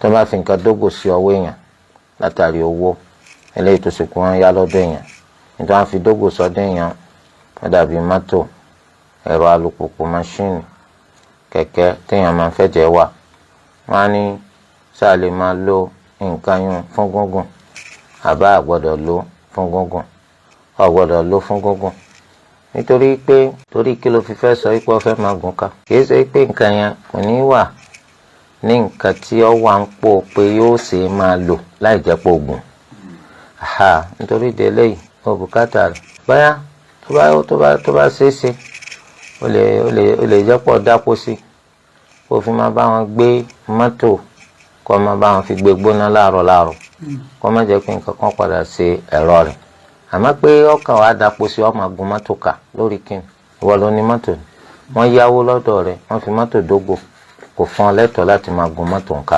Tó bá fi nǹkan dógò sí ọwọ́ èèyàn látàrí owó eléyìí tó ṣe kí wọ́n yá lọ́dọ̀ èèyàn, nítorí wọ́n fi dógò sọ́dọ̀ èèyàn, wọ́n dàbí mọ́tò, ẹ̀rọ alùpùpù, máṣíìnì, kẹ̀kẹ́ téèyàn máa ń fẹ̀jẹ̀ wà. Wọ́n á ní sáà lè máa lo nǹkan yún fún gúngùn àbá àgbọ́dọ̀ lò fún gúngùn? Ò gbọ́dọ̀ lò fún gúngùn, nítorí pé torí kí ló fi fẹ́ sọ pé ó fẹ́ máa gùn ká? Kì í ṣe pé nǹkan yẹn kò ní wà ní nǹkan tí ó wà ń pò pé yóò ṣe é máa lò láì jẹ́ pé oògùn. Nítorí délé yìí, ó bùkátà rẹ̀. Báyà tó bá ṣeé ṣe, ó lè jẹ́ pọ̀ dápò sí kó fi máa bá wọn gbé mọ́tò, kó máa bá wọn fi gbé gbóná láàárọ̀ láàárọ̀, kó má jẹ́ pé nǹkan kan padà ṣe ẹ̀rọ rẹ̀. Àmọ́ pé ọkàn wa dàpọ̀ sí, ọmọ gun mọ́tò kà lórí kíni? Ìwọ ló ní mọ́tò ni? Wọ́n yáwó lọ́dọ̀ rẹ̀, wọ́n fi mọ́tò dógò, kò fún ọ lẹ́tọ̀ọ́ láti máa gun mọ́tò nǹka.